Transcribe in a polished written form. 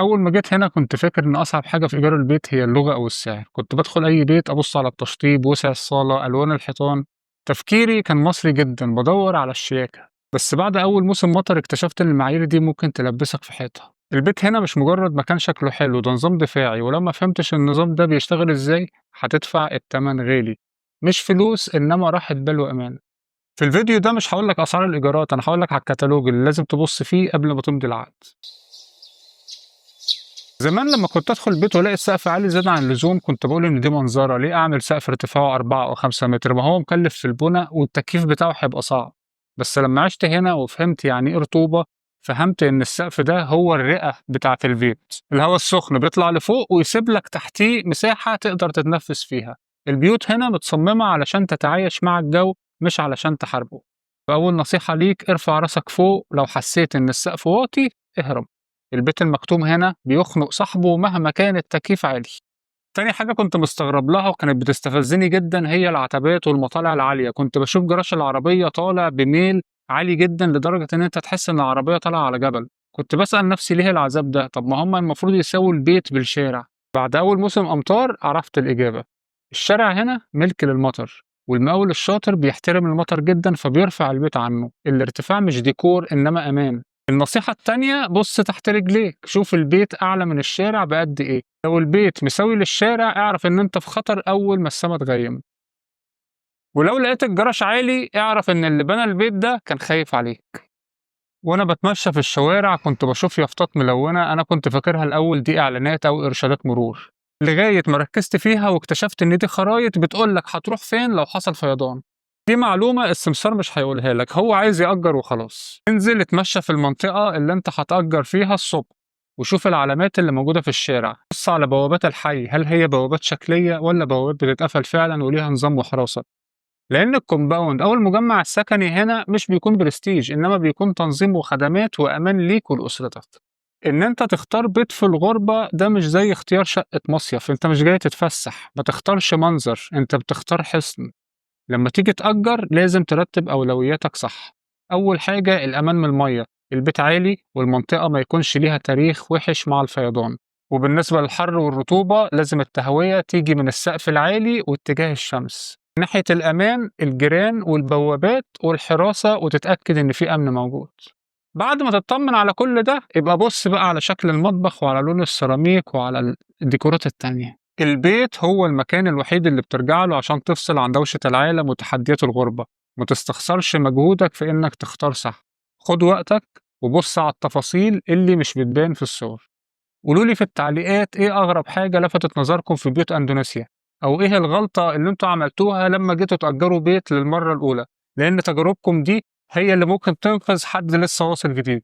أول ما جيت هنا كنت فاكر إن أصعب حاجة في إيجار البيت هي اللغة أو السعر، كنت بدخل أي بيت أبص على التشطيب، وسع الصالة، ألوان الحيطان، تفكيري كان مصري جدا بدور على الشياكة. بس بعد أول موسم مطر اكتشفت إن المعايير دي ممكن تلبسك في حيطة. البيت هنا مش مجرد مكان شكله حلو، ده نظام دفاعي، ولو ما فهمتش النظام ده بيشتغل إزاي هتدفع التمن غالي، مش فلوس إنما راحة بال وأمان. في الفيديو ده مش هقولك أسعار الإيجارات، أنا هقولك على الكتالوج اللي لازم تبص فيه قبل ما تمضي العقد. زمان لما كنت ادخل البيت والاقي السقف عالي زيادة عن اللزوم كنت بقول ان دي منظرة، ليه اعمل سقف ارتفاعه 4 او 5 متر؟ ما هو مكلف في البناء والتكييف بتاعه هيبقى صعب. بس لما عشت هنا وفهمت يعني ايه رطوبة، فهمت ان السقف ده هو الرئة بتاعة البيت. الهواء السخن بيطلع لفوق ويسيب لك تحتيه مساحة تقدر تتنفس فيها. البيوت هنا متصممة علشان تتعايش مع الجو مش علشان تحاربه. فأول نصيحة ليك، ارفع راسك فوق، لو حسيت ان السقف واطي اهرب. البيت المكتوم هنا بيخنق صاحبه مهما كان التكييف عالي. تاني حاجة كنت مستغرب لها وكانت بتستفزني جدا هي العتبات والمطالع العالية. كنت بشوف جراج العربية طالع بميل عالي جدا لدرجة إن أنت تحس إن العربية طالعة على جبل. كنت بسأل نفسي ليه العذاب ده؟ طب ما هم المفروض يساووا البيت بالشارع. بعد أول موسم أمطار عرفت الإجابة. الشارع هنا ملك للمطر، والمقاول الشاطر بيحترم المطر جدا فبيرفع البيت عنه. الارتفاع مش ديكور إنما أمان. النصيحة التانية، بص تحت رجليك، شوف البيت أعلى من الشارع بقد إيه. لو البيت مساوي للشارع اعرف إن أنت في خطر أول ما السما تغيم. ولو لقيت الجراج عالي اعرف إن اللي بنى البيت ده كان خايف عليك. وأنا بتمشى في الشوارع كنت بشوف يافطات ملونة، أنا كنت فاكرها الأول دي إعلانات أو إرشادات مرور، لغاية ما ركزت فيها واكتشفت إن دي خرايط بتقولك هتروح فين لو حصل فيضان. دي معلومة السمسار مش هيقولها لك، هو عايز يأجر وخلاص. انزل اتمشى في المنطقة اللي انت هتأجر فيها الصبح وشوف العلامات اللي موجودة في الشارع. بص على بوابات الحي، هل هي بوابات شكلية ولا بوابات بتتقفل فعلا وليها نظام وحراسة؟ لأن ال compound أو المجمع السكني هنا مش بيكون برستيج، إنما بيكون تنظيم وخدمات وأمان ليك ولأسرتك. إن أنت تختار بيت في الغربة ده مش زي اختيار شقة مصيف، أنت مش جاي تتفسح، ما تختارش منظر، أنت بتختار حصن. لما تيجي تأجر لازم ترتب أولوياتك صح. أول حاجة الأمان من المية، البيت عالي والمنطقة ما يكونش ليها تاريخ وحش مع الفيضان. وبالنسبة للحر والرطوبة لازم التهوية تيجي من السقف العالي واتجاه الشمس. ناحية الأمان الجيران والبوابات والحراسة، وتتأكد إن في أمن موجود. بعد ما تطمن على كل ده يبقى بص بقى على شكل المطبخ وعلى لون السيراميك وعلى الديكورات التانية. البيت هو المكان الوحيد اللي بترجع له عشان تفصل عن دوشة العالم وتحديات الغربة. ما تستخسرش مجهودك في إنك تختار صح. خد وقتك وبص على التفاصيل اللي مش بتبان في الصور. قولوا لي في التعليقات إيه أغرب حاجة لفتت نظركم في بيوت أندونيسيا، أو إيه الغلطة اللي أنتوا عملتوها لما جيتوا تأجروا بيت للمرة الأولى، لأن تجاربكم دي هي اللي ممكن تنقذ حد لسه واصل جديد.